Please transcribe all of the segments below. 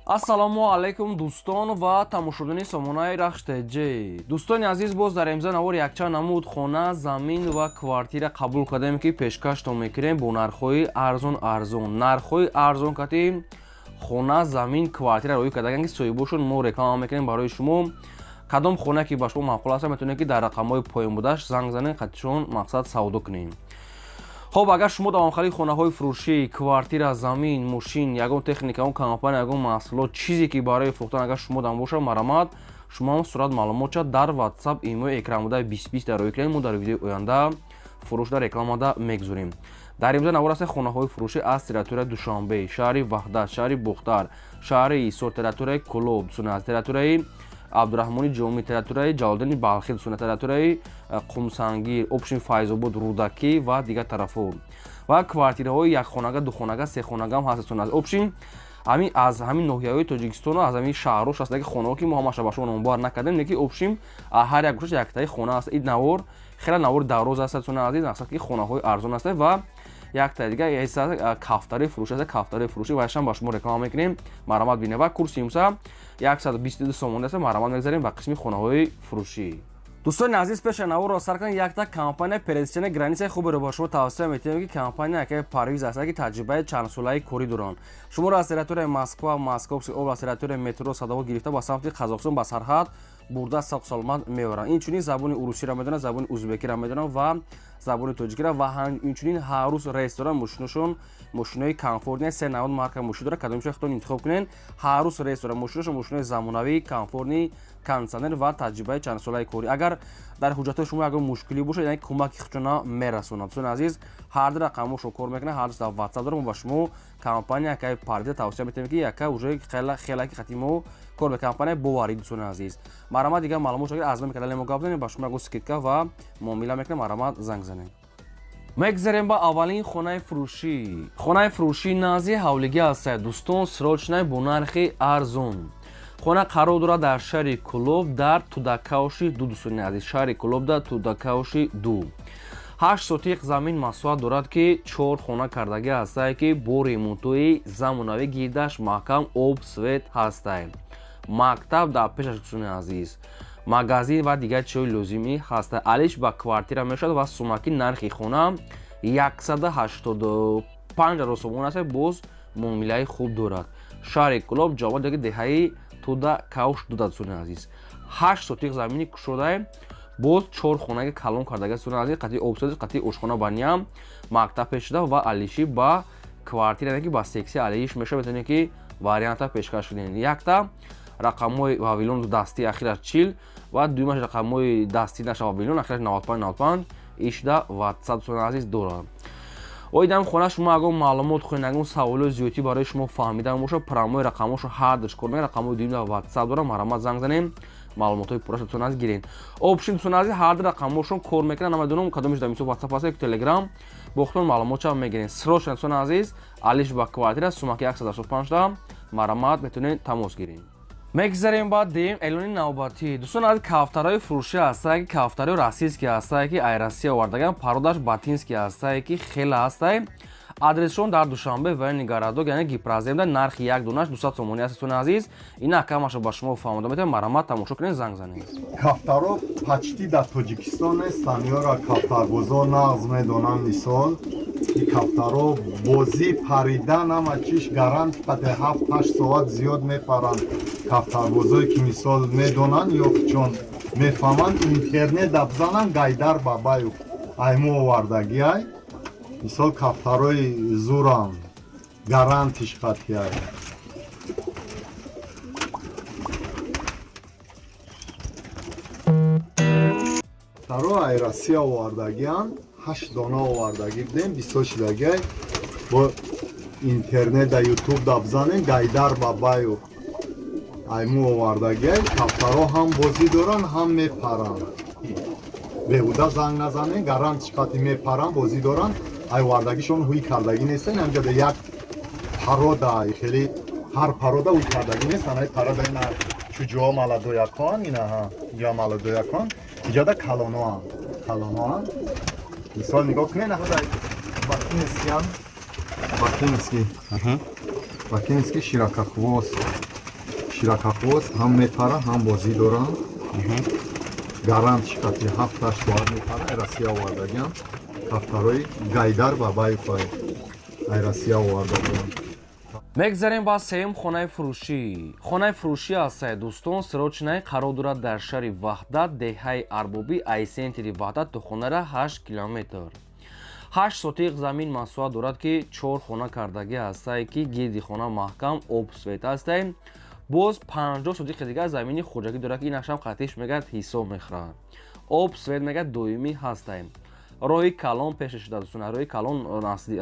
Ассалому алайкум, дӯстон ва тамошобинони сомонаи Рахш ТЖ. Дӯстони азиз, боз дар имза навор якчанд намуд хона, замин ва квартира қабул кардем, ки пешкаштон мекунем бо нархҳои арзон арзон. Нархҳои арзон кати хона, замин, квартира роӣ кардаган, ки соҳибошон мо реклама мекунем барои шумо. Кадом хона ки ба шумо маъқул аст, метавонед, ки дар рақамҳои поён будаш занг занед, қатишон мақсад савдо кунем. Хоб, агар шумо давомхарии хонаҳои фурӯшӣ, квартира, замин, мошин, ягон техника, ягон компания, ягон маҳсулот, чизе ки барои фурӯхтан агар шумо дам бошад, марамат, шумо ҳам сурат маълумотша дар WhatsApp, имо, экран буда 2020 дар роӣ кунед. Мо дар видеои оянда фурӯшда рекламада мегузорем. Дар имза навор аст хонаҳои фурӯшӣ аз территорияи Душанбе, шаҳри Ваҳдат, шаҳри Бохтар, шаҳри Ҳисор, территорияи Кӯлоб, аз территорияи Абдураҳмони Ҷомӣ, территорияи Ҷалолиддини Балхӣ, территорияи Қумсангир, общин Файзобод, Рӯдакӣ ва дигар тарафҳо ва квартираҳои якхонага, духонага, сехонагаам ҳаст. Аз общин ҳамин аз ҳамин ноҳияҳои Тоҷикистону аз ҳамин шаҳрҳо ҳастаги хонаҳо, ки мо ҳамаша ба шумо номбар накардем, леки общин ҳар як гӯшаш яктаи хона аст. Ин навор хеле навори дароз аст, дӯстони азиз. Мақсад ки хонаҳои арзон аст ва якта дига кафтари фурӯшӣ аст. Кафтари фурӯшӣ вайшам ба шумо реклама мекунем, марамат бинед. Ва курси имса 122 сомонӣ аст. Марамат, мегзарем ба қисми хонаҳои фурӯшӣ. Дӯстони азиз, пеша наворро сар кунед, якта компания пересечения границаи хуберо ба шумо тавсия метиҳем, ки компания якаи Парвиз аст, ки таҷрибаи чандсолаи корӣ доранд. Шуморо аз территорияи Москва, Московский област, территорияи метро Садово гирифта, ба самти Қазоқистон, ба сарҳад бурда, сақ саломат меоранд. Инчунин забони урусиро медонанд, забони узбекиро медонанд ва забони тоҷикиро. Ва инчунин ҳар рӯз рейс доранд. Мошиношон мошинои комфортный, се навъ марка мошин дорад, кадомиша худтон интихоб кунед. Ҳар рӯз рейс дорад. Мошиношон мошинои замонавӣ, комфортный, кондитсионер ва таҷрибаи чандсолаи корӣ. Агар дар ҳуҷҷатҳои шумо ягон мушкилӣ бошад, яъне кӯмаки худшона мерасонад. Дӯстони азиз, ҳар ду рақамҳошо кор мекунад, ҳар дар WhatsApp дорам. Мо ба шумо компания якаи Парвиза тавсия метиҳем, ки яка уже хелаки хати мо кор ба компания боварӣ. Дӯстони азиз, марҳамат, дигар маълумот аз номи канали мо гап занем, ба шумо ягон скидка ва муомила мекунем. Марҳамат, занг занем. Мегзарем ба аввалин хонаи фурӯшӣ. Хонаи фурӯшӣ назди ҳавлигӣ ҳастад, дӯстон, срочный, бо нархи арзон. Хона қарор дорад дар шаҳри Кӯлоб, дар Тудакауши 2. Дӯстони азиз, шаҳри Кӯлоб, дар Тудакауши 2, 8 сотиқ замин масоҳат дорад, ки чор хона кардагӣ ҳастае, ки бо ремонтҳои замонавӣ, гирдаш маҳкам, об, свет ҳастае, мактаб дар пешаш, дӯстони азиз, магазин ва дигар чизҳои лозимӣ ҳаста. Алиш ба квартира мешавад ва сумаки нархи хона 185 000 сомон аст, боз муомилаи хуб дорад. Шаҳри Кӯлоб, ҷаводаги деҳаи Туда Кауш 2. Дӯстони азиз, 8 сотиқ замини кушодае, боз чор хонаги калон кардага, дӯстони азиз, қатъи обсози, қатъи ошхона, баня, мактаб пеш шуда ва алиши ба квартира, ки ба сексия алиш мешавад. Метавонед, ки варианта пешкаш кунед. Якта рақамҳои Вавилон дастӣ, ахираш 40, ва дуюмаш рақамҳои дастӣ наша Вавилон, ахираш 95 95, ишда WhatsApp, дӯстони азиз, дорад. Оидам хона шумо ягон маълумот хоҳед, ягон саволои зиёдтӣ барои шумо фаҳмидан бошад, прямой рақамҳошо ҳардуш кор мекунад. Рақамҳои дуюм дар WhatsApp дорам, марҳамат, занг занем, маълумотҳои пурраша, дӯстони азиз, гиред. Общин, дӯстони азиз, ҳарду рақамҳошон кор мекунад. Намедонам, кадомиш дар мисол WhatsApp аст ё Telegram, бо худтон маълумотша мегиред. Срочно, дӯстони азиз, алиш ба квартира, сумаки 185 та. Марҳамат, метавонед тамос гиред. Мегзарем ба дуюм эълони навбатӣ. Дӯстон азиз, кафтарҳои фурӯшӣ ҳастае, ки кафтарҳои российский ҳастае, ки ай Россия овардаган, породаш батинский ҳастае, ки хеле ҳастае. Адресшон дар Душанбе, военный городок, яъне Гипроземда. Нархи як донаш 200 сомонӣ аст. Дӯстони азиз, ин акамашо ба шумо фаҳмода метавонем. Марҳамат, тамошо кунед, занг занед. Кафтаро почти дар Тоҷикистон нестанд. Ёра кафтарбозо нағз медонам. Мисол, и кафтаро бозӣ, паридан, ҳама чиш гарант, қаде 7-8 соат зиёд мепаранд. Кафтарбозое ки мисол медонанд ё чон мефаҳманд, интернет бзананд, Гайдар Бабаев айму овардагиай. Мисол, кафтарои зурам, гарантиш қатиай. Кафтаро ай Россия овардагианд, ҳашт дона овардагӣ будем, бисёр шидагиай. Бо интернет да Ютуб да бзанем, Гайдар Бабаев айму овардагиай. Кафтаро ҳам бозӣ доранд, ҳам мепаранд. Беҳуда занг назанем, гарантиш қати мепаранд, бозӣ доранд. Ай овардагишон ҳуй кардагӣ нестан. Ҳамҷода як парода, хеле ҳар парода ҳуй кардагӣ нестан. Ай парода ина чуҷоҳо маладоякон, инаҳа иҷа маладоякон, иҷода калоноам, калоноам. Мисол, нигоҳ кунед, бакинскиам, бакинский, бакинский широкохвост. Ширакахвост, ҳам мепара, ҳам бозӣ доранд. Гарант шикати 7-8 соат мепара, ай Россия овардагиам. Кафтарои Гайдар Бабаевай, ай Россия овардагиам. Мегзарем ба сеюм хонаи фурӯшӣ. Хонаи фурӯшӣ ҳастае, дӯстон, срочный, қарор дорад дар шаҳри Ваҳдат, деҳаи Арбобӣ, ай центри Ваҳдат то хонара 8 километр. 8 сотиқ замин масоҳат дорад, ки чор хона кардагӣ ҳастае, ки гирди хона маҳкам, об, свет ҳастае. Боз 50 сотиқи дигар замини хоҷагӣ дорад, ки инашам қатиш мегӯяд ҳисоб мехӯрад. Об, свет мегӯяд доимӣ ҳастае. Роҳи калон пеша шуда, дӯстона, роҳи калон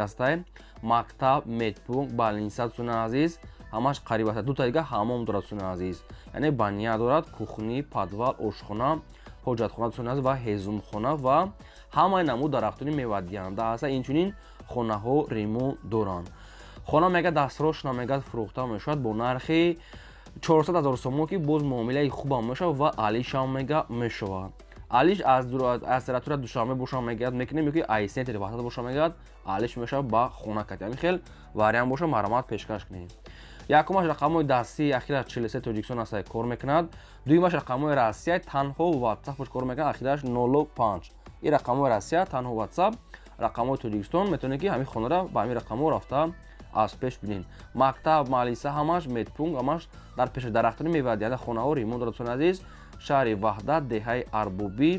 ҳастае. Мактаб, медпункт, больница, дӯстони азиз, ҳамаш қариб аст. Дута дига ҳамом дорад, дӯстони азиз, яъне баня дорад, кухня, подвал, ошхона, ҳоҷатхона, дӯстони азиз, ва ҳезумхона ва ҳамаи намуд дарахтони мевадиҳанда ҳаста. Инчунин хонаҳо ремонт доранд. Хона мегӯяд дастрочно мегӯяд фурӯхта мешавад бо нархи 400 ҳазор сомон, ки боз муомилаи хубам мешавад ва алишам мега мешавад. Алиш аз территория Душанбе бошам мегӯяд мекунем, ё ки ай центри Ваҳдат бошам мегӯяд алиш мешавад ба хона кати. Ҳамин хел вариант боша, марҳамат, пешкаш кунем. Якумаш рақамҳои дастии ахираш 43 Тоҷикистон аст, кор мекунад. Дуюмаш рақамҳои Россия, танҳо WhatsApp кор мекунад, ахираш 05. Ин рақамҳои Россия танҳо WhatsApp. Рақамҳои Тоҷикистон метавонед, ки ҳамин хонара ба ҳамин рақамҳо рафта аз пеш бинед. Мактаб, малиса, ҳамаш, медпункт, ҳамаш дар пеши, дарахтони мевадиҳанда, хонаҳо ремонт дорад, дӯстони азиз. Шаҳри Ваҳдат, деҳаи Арбобӣ,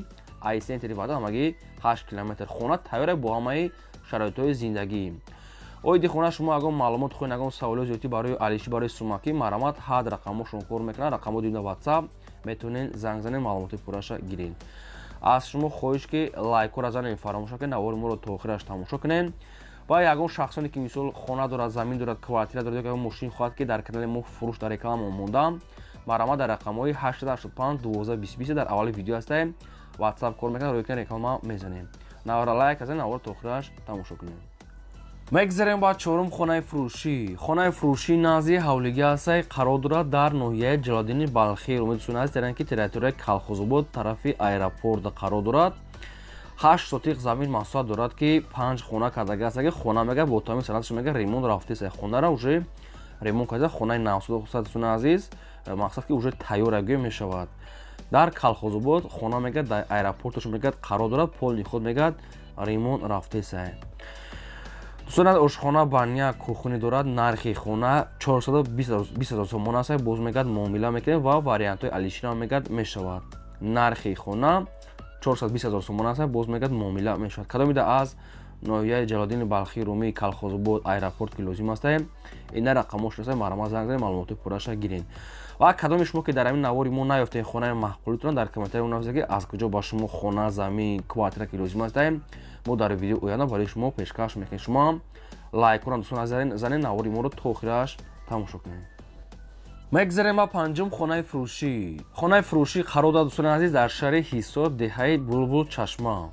ай центри Ваҳдат ҳамагӣ 8 километр. Хона тайёре бо ҳамаи шароитҳои зиндагӣ. Оиди хона шумо ягон маълумот хоҳед, ягон саволиё зиёдтӣ барои алишӣ, барои сумакӣ, марҳамат, ҳад рақамҳошон кор мекунад. Рақамҳо дидна WhatsApp, метавонед занг занед, маълумоти пурраша гиред. Аз шумо хоҳиш, ки лайкҳоро занед, фаромӯш накунед, навори моро то охираш тамошо кунед. Ва ягон шахсоне ки мисол хона дорад, замин дорад, квартира дорад ё ягон мошин хоҳад, ки дар канали мо фурӯш дар реклама монда, марҳамат, дар рақамҳои 885 12 20 дар аввали видео ҳастаем, WhatsApp кор мекунад, рӯи реклама мезанем. Навора лайк азен, навора то охираш тамошо кунед. Мегзарем ба чорум хонаи фурӯшӣ. Хонаи фурӯшӣ назди ҳавлигӣ ҳастай, қарор дорад дар ноҳияи Ҷалолиддини Балхӣ. Умед, дӯстони азиз, даран ки территорияи Калхозобод, тарафи аэропорт қарор дорад. 8 сотиқ замин масоҳат дорад, ки панҷ хона кардага аст, ки хона мега бо тамоми санадаш мега ремонт рафтест. Хонара уже ремонт карда, хонаи навсудхусад, дӯстони азиз, мақсад ки уже тайёра гӯя мешавад. Дар Калхозобод хона мегӯяд дар аэропорташ мегӯяд қарор дорад, полный худ мегӯяд ремонт рафтеса. Дӯстон, ошхона, баня, кухня дорад. Нархи хона 420 ҳазор сомон аст, боз мегӯяд муомила мекунем ва вариантҳои алишина мегӯяд мешавад. Нархи хона 420 ҳазор сомон аст, боз мегӯяд муомила мешавад. Кадомида аз ноҳияи Ҷалолиддини Балхӣ, Румии, Калхозобод, аэропорт ки лозим аст, ина рақамҳо шудаста, марҳамат, занг занед, маълумоти пурраша гиред. Ва кадоми шумо ки дар ҳамин навори мо наёфтед хонаи маъқулитон, дар комментария нависед, ки аз куҷо ба шумо хона, замин, квартира ки лозим аст, мо дар видео оянда барои шумо пешкаш мекунем. Шумо ҳам лайкҳоро, дӯстон, занед, навори моро то охираш тамошо кунед. Мегзарем ба панҷум хонаи фурӯшӣ. Хонаи фурӯшӣ қарор дорад, дӯстони азиз, дар шаҳри Ҳисор, деҳаи Булбул Чашма.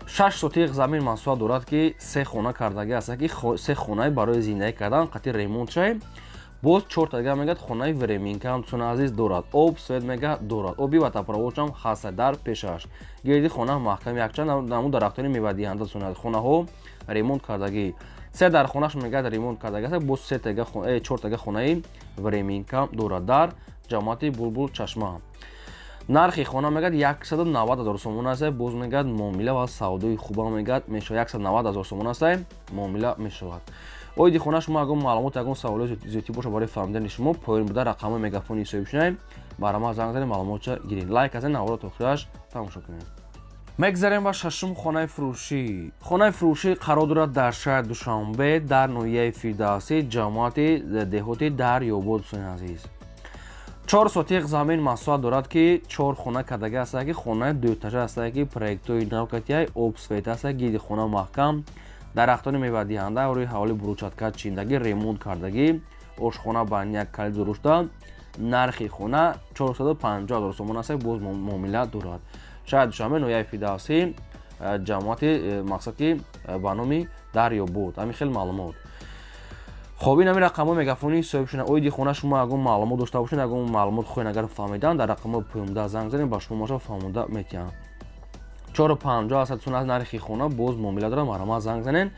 6 сотиқ замин масоҳат дорад, ки се хона кардагӣ аст, ки се хонаи барои зиндагӣ кардан қатъи ремонт шай. Боз чорта дигар мегӯяд хонаи временка ҳам, дӯстони азиз, дорад. Об, свет мега дорад, оби водопровод ам ҳаст дар пешаш. Гирди хона маҳкам, якчанд намуд дарахтони мевадиҳанда, дӯстони азиз. Хонаҳо ремонт кардагӣ, се дар хонаш мегӯяд ремонт кардагӣ аст, боз чортага хонаи временка дорад дар ҷамоати Булбул Чашма. Нархи хона мегӯяд 190 ҳазор сомон аст, боз мегӯяд муомила ва савдои хуба мегӯяд мешавад. 190 ҳазор сомон аст, муомила мешавад. Оиди хона шумо ягон маълумот, ягон саволои зиёдтӣ боша барои фаҳмидани шумо, поён буда рақамҳои мегафони ҳисоби шунаем, марҳамат, занг занед, маълумотча гиред. Лайк азен, навора то охираш тамошо кунед. Мегзарем ба шашум хонаи фурӯшӣ. Хонаи фурӯшӣ қарор дорад дар шаҳри Душанбе, дар ноҳияи Фирдавсӣ, ҷамоати деҳоти Дарёбод. Дӯстони азиз, 4 сотиқ замин масоҳат дорад, ки чор хона кардагӣ аст, ки хонаи дуэтажа аст, ки проектҳои навкатияй, об, свет аст, гирди хона маҳкам, дарахтони мевадиҳанда, рӯи ҳаволи брусчатка чиндагӣ, ремонт кардагӣ, ошхона, баня, калидор рушда. Нархи хона 450 ҳазор сомон аст, боз муомила дорад. Шаҳри Душанбе, ноҳияи Фирдавсӣ, ҷамоати мақсад ки ба номи Дарёбод. Ҳамин хел маълумот. Хоб, ин ҳамин рақамҳои мегафонии ҳисоб шуда. Оиди хона шумо ягон маълумот дошта бошед, ягон маълумот хоҳед агар фаҳмидан, дар рақамҳои поёнда занг занед, ба шумо маша фаҳмода метиҳам. 450 аст, нархи хона, боз муомила дорад, марҳамат, занг занед.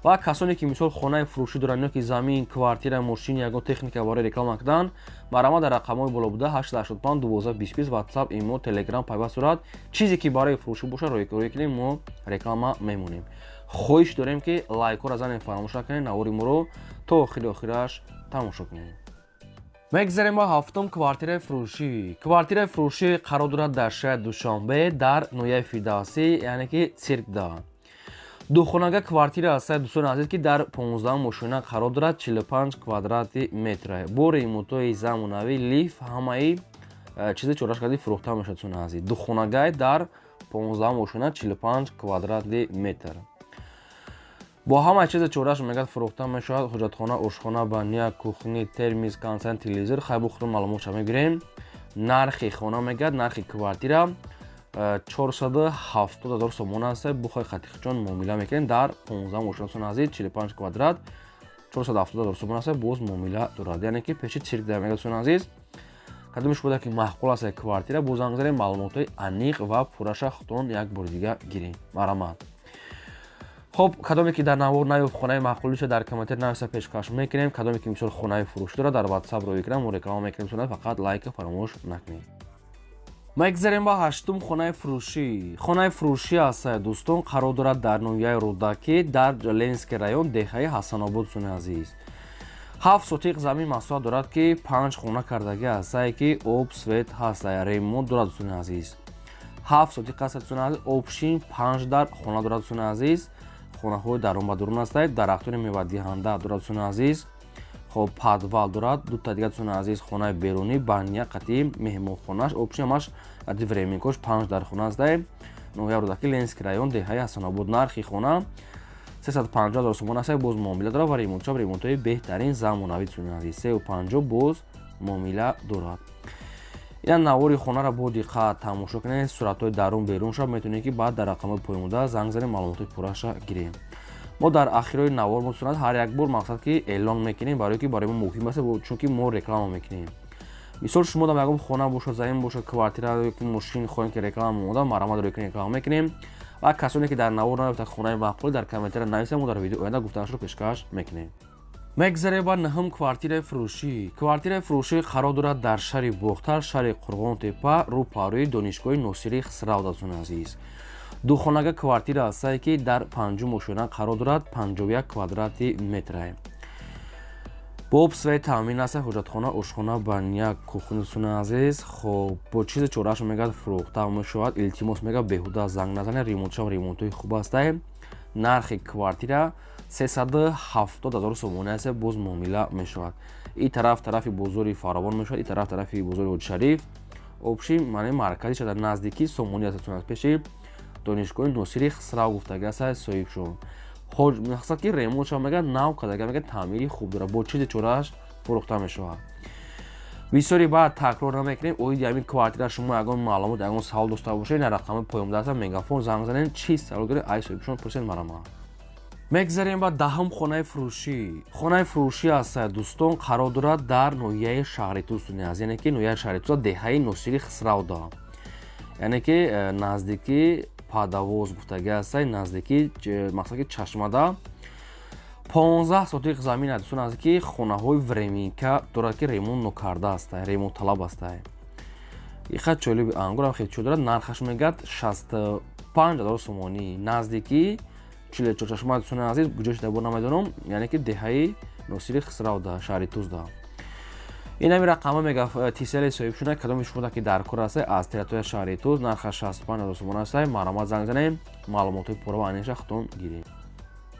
Ва касоне ки мисол хонаи фурӯшӣ доранд ё ки замин, квартира, мошин, ягон техника барои реклама кардан, марҳамат, дар рақамҳои боло буда 885 12 20 WhatsApp, имо, Telegram пайваст сурат. Чизе ки барои фурӯшӣ бошад, рӯй кунем, мо реклама мемонем. Хоҳиш дорем, ки лайкҳоро занем, фаромӯш накунед, навори моро то охири охираш тамошо кунед. Мегзарем ба ҳафтум квартираи фурӯшӣ. Квартираи фурӯшӣ қарор дорад дар шаҳри Душанбе, дар ноҳияи Фирдавсӣ, яъне ки Циркда. Духонага квартира аст, дӯстони азиз, ки дар 15 мошина қарор дорад, 45 квадрати метра, бо ремонтҳои замонавӣ, лифт, ҳамаи чизи чораш карди фурӯхта мешавад, дӯстони азиз. Духонагай дар 15 мошина, 45 квадрати метр, бо ҳамаи чизи чораш мегӯяд, фурӯхта мешавад: ҳоҷатхона, ошхона, баня, кухни, термис, кондитсионер, телевизор. Хай, бо худо маълумотша мегирем. Нархи хона мегӯяд, нархи квартира 470 ҳазор сомон аст. Бухои қатиқҷон муомила мекунем. Дар 15 мошина азиз, 45 квадрат, 470 ҳазор сомон аст, боз муомила дорад. Яъне ки пеши цирк дар мегӯяд. Дӯстони азиз, кадомиш буда ки маъқул аст квартира, боз занг занем, маълумотҳои аниқ ва пурраша худтон як бори дига гирем. Марҳамат. Хоб, кадоме ки дар навор наёфт хонаи маъқулиша, дар комментар нависа, пешкаш мекунем. Кадоме ки мисол хонаи фурӯшӣ дорад, дар WhatsApp рӯй кунам, мо реклама мекунем. Фақат лайка фаромӯш накунед. Мегзарем ба ҳаштум хонаи фурӯшӣ. Хонаи фурӯшӣ аст, дӯстон, қарор дорад дар ноҳияи Рӯдакӣ, дар Ленинский район, деҳаи Ҳасанобод. Дӯстони азиз, 7 сотиқ замин масоҳат дорад, ки панҷ хона кардагӣ ҳастае, ки об, свет ҳастае, ремонт дорад. Дӯстони азиз, 7 сотиқ аст, дӯстони азиз, общий панҷ дар хона дорад. Дӯстони азиз, хонаҳои дарун ба дурун ҳастае, дарахтони мевадиҳанда дорад. Дӯстони азиз, хоб, подвал дорад дута дига. Дӯстони азиз, хонаи берунӣ, баня қатъи меҳмонхонаш, общий ҳамаш қати временкош панҷ дар хона ҳастае. Ноҳияи Рӯдакӣ, Ленинский район, деҳаи Ҳасанобод. Нархи хона 350 ҳазор сомон аст, боз муомила дорад ва ремонтшав, ремонтҳои беҳтарин замонавӣ. Дӯстони азиз, 3,50, боз муомила дорад. Ина навори хонаро бо диққат тамошо кунед, суратҳои дарун берун шав. Метавонед, ки баъд дар рақамҳои поёнбуда занг занем, маълумотҳои пурраша гирем. Мо дар ахирои навор мусунад ҳар як бор мақсад ки эълон мекунем, барое ки барои мо муҳим аст, чунки мо реклама мекунем. Мисол, шумо дам ягон хона бошад, замин бошад, квартира ёки мошин хоҳем ки реклама монда, марҳамат, рӯй кунем, реклама мекунем. Ва касоне ки дар навор наёфта хонаи маъқул, дар комментария нависем, мо дар видео оянда гуфтаашро пешкаш мекунем. Мегзарем ба наҳум квартираи фурӯшӣ. Квартираи фурӯшӣ қарор дорад дар шаҳри Бохтар, шаҳри Қурғонтепа, рӯпарӯи донишгоҳи Носири Хисрав. Дӯстони азиз, духонага квартира ҳастае, ки дар панҷум ошёна қарор дорад, 51 квадрати метрае, бо об, свет таъмин аст, ҳоҷатхона, ошхона, баня, кухня. Дӯстони азиз, хоб, бо чизи чорааш мегӯяд, фурӯхта мешавад. Илтимос, мегӯяд, беҳуда занг назанед, ремонтшам ремонтҳои хуб ҳастае. Нархи квартира 370 ҳазор сомонӣ аст, боз муомила мешавад. И тараф тарафи бозори Фаровон мешавад, и тараф тарафи бозори Ҳоҷишариф. Общий маъни маркази шуда, наздикии Сомонӣ аст, пеши донишгоҳи Носири Хисрав гуфтага аст соҳибшон. Мақсад ки ремонтшав, мегӯяд, нав кардага, мегӯяд, таъмири хуб дорад, бо чизи чорааш фурӯхта мешавад. Бисёри баъд такрор намекунем. Оиди ҳамин квартира шумо ягон маълумот, ягон савол дошта бошед, на рақами поёнбуда аст, Мегафон, занг занед, чиз савол доред, ай соҳибшон пурсед. Марҳамат. Мегзарем ба даҳум хонаи фурӯшӣ. Хонаи фурӯшӣ аст, дӯстон, қарор дорад дар ноҳияи Шаҳритуз, яъне ки ноҳияи Шаҳритуз, деҳаи Носири Хисравда, яъне ки наздики Падавоз гуфтагӣ ҳастай, наздики мақсад ки чашмада. 15 сотиқ замин аст, дӯстон, наздики хонаҳои временка дорад, ки ремонт нокарда ҳастай, ремонтталаб ҳастай. Иқад чолиби ангурам хеле чӯ дорад. Нархаш мегӯяд 65 ҳазор сомонӣ, наздики Чилчорчашма. Дӯстони азиз, куҷо шуда бо намедонам, яъне ки деҳаи Носири Хисравда, шаҳри Тузда. Ин ҳами рақама мега Тисели соҳибшуна. Кадоми шумо ки дар кор ҳастай аз территорияи шаҳри Туз, нархаш 65 ҳазор сомон ҳастай, марҳамат, занг занем, маълумотҳои пурра ва аниқша худтон гирем.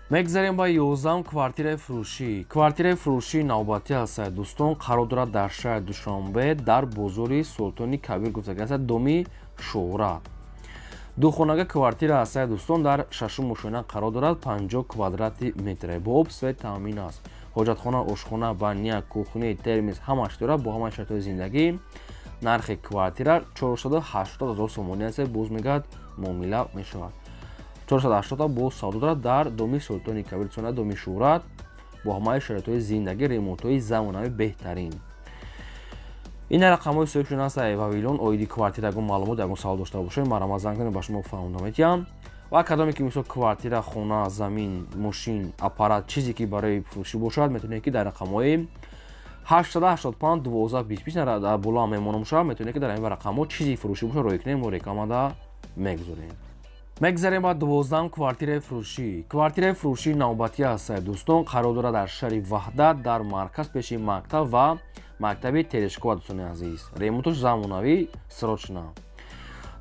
Мегзарем ба 11-ум квартираи фурӯшӣ. Квартираи фурӯшии навбатӣ ҳастад, дӯстон, қарор дорад дар шаҳри Душанбе, дар бозори Султони Кабир гуфтагӣ ҳастад, доми Шӯҳрат. Духонага квартира ҳастад, дӯстон, дар шашум ошёна қарор дорад, 50 квадрати метре, бо об, свет таъмин аст, ҳоҷатхона, ошхона, баня, кухни, термис, ҳамаш дорад, бо ҳамаи шартҳои зиндагӣ. Нархи квартира 480 ҳазор сомонӣ аст, боз мегӯяд, муомила мешавад. 480 боз савдо дорад дар доми Султони Кабир, сона доми Шӯҳрат, бо ҳамаи шароитҳои зиндагӣ, ремонтҳои замонави беҳтарин. Ин рақамҳои соҳибшон аст, Вавилон. Оиди квартира ягон маълумот, ягон савол дошта бошед, марҳамат, занг занед, ба шумо фаҳмонда метиҳам. Ва кадоме ки мисол квартира, хона, замин, мошин, аппарат, чизе ки барои фурӯшӣ бошад, метавонед ки дар рақамҳои 885 12 20 дар боло мемонам шава, метавонед ки дар ин рақамҳо чизи фурӯшӣ бошад рӯй кунем, мо рекламада мегузорем. Мегзарем ба 12-ам квартираи фурӯшӣ. Квартираи фурӯшии навбатӣ аст, дӯстон, қарор дорад дар шаҳри Ваҳдат, дар марказ, пеши мактаб ва мактаби Терешкова. Дӯстони азиз, ремонтош замонавӣ, срочно.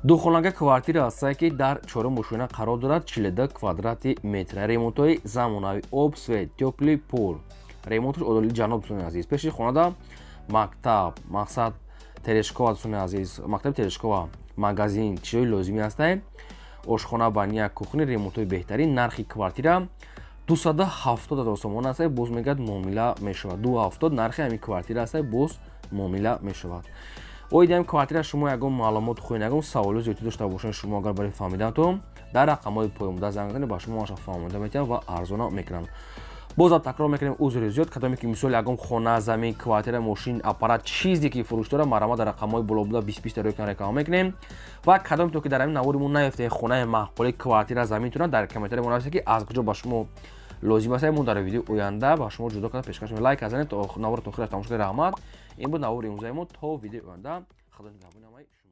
Духонага квартира ҳастае, ки дар чорум ошёна қарор дорад, 42 квадрати метр, ремонтҳои замонавӣ, об, свет, тёплый пол, ремонтош одоли ҷаноб. Дӯстони азиз, пеши хонада мактаб, мақсад Терешкова. Дӯстони азиз, мактаби Терешкова, магазин, чизҳои лозимӣ ҳастае, ошхона, баня, кухня, ремонтҳои беҳтарин. Нархи квартира 270 000 сомон аст, боз мегӯяд, муомила мешавад. 270 нархи ҳамин квартира аст, боз муомила мешавад. Оиди ҳамин квартира шумо ягон маълумот хоҳед, ягон саволи зиёдтӣ дошта бошед, шумо агар барои фаҳмиданатон дар рақамҳои поёнбуда занг занед, ба шумо маша фаҳмонида метиҳанд ва арзона мекунанд. Бозам такрор мекунем, узри зиёд, кадоме ки мисол ягон хона, замин, квартира, мошин, аппарат, чизе ки фурӯш дорад, марҳамат, дар рақамҳои боло буда 20 20 рӯй кан, реклама мекунем. Ва кадоме то ки дар ҳамин навори мо наёфтед хонаи маъқули, квартира, заминтона, дар комментария мо нависед, ки аз куҷо ба шумо лозим аст, мо дар видеои оянда ба шумо ҷудо карда пешкаш мекунем. Лайк занед, то навора то охираш тамошо кунед. Раҳмат, ин буд навори имрӯзаи мо. То видеои оянда, худо нигаҳбони ҳамаи шумо.